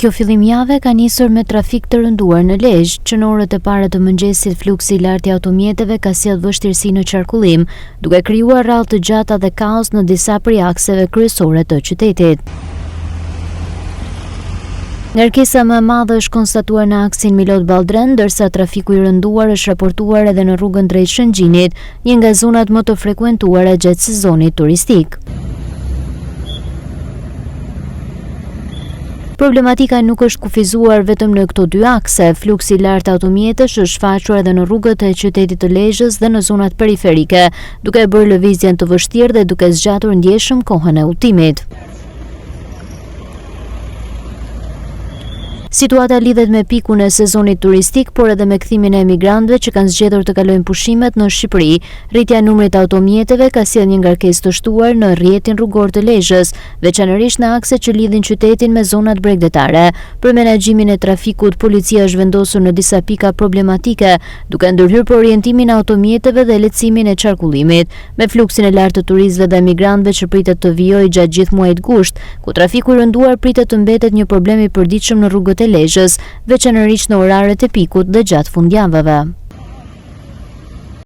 Kjo fillim jave ka nisur me trafik të rënduar në Lezhë, që në orët e para të mëngjesit fluksi i lartë i automjeteve ka sjellë vështirësi në qarkullim, duke krijuar radhë të gjata dhe kaos në disa prej akseve kryesore të qytetit. Ngarkesa më e madhe është konstatuar në aksin Milot-Balldren, ndërsa trafiku i rënduar është raportuar edhe në rrugën drejt Shëngjinit, një nga zonat më të frekuentuara gjatë sezonit turistik. Problematika nuk është kufizuar vetëm në këto dy akse, fluksi i lartë automjetesh është shfaqur edhe në rrugët e qytetit të Lezhës dhe në zonat periferike, duke e bërë lëvizjen të vështirë dhe duke zgjatur ndjeshëm kohën e udhëtimit. Situata lidhet me pikun e sezonit turistik, por edhe me kthimin e emigrantëve që kanë zgjedhur të kalojnë pushimet në Shqipëri. Rritja e numrit të automjeteve ka sjellë një ngarkesë të shtuar në rrjetin rrugor të Lezhës, veçanërisht në akset që lidhin qytetin me zonat bregdetare. Për menaxhimin e trafikut, policia është vendosur në disa pika problematike, duke ndërhyrë për orientimin e automjeteve dhe lehtësimin e qarkullimit. Me fluksin e lartë të turistëve dhe emigrantëve që pritet të vijojë gjatë gjithë muajit gusht, ku trafiku i rënduar pritet të mbetet një problem i përditshëm në rrugët e Lezhës, veçanërisht në oraret e pikut dhe gjatë fundjavave.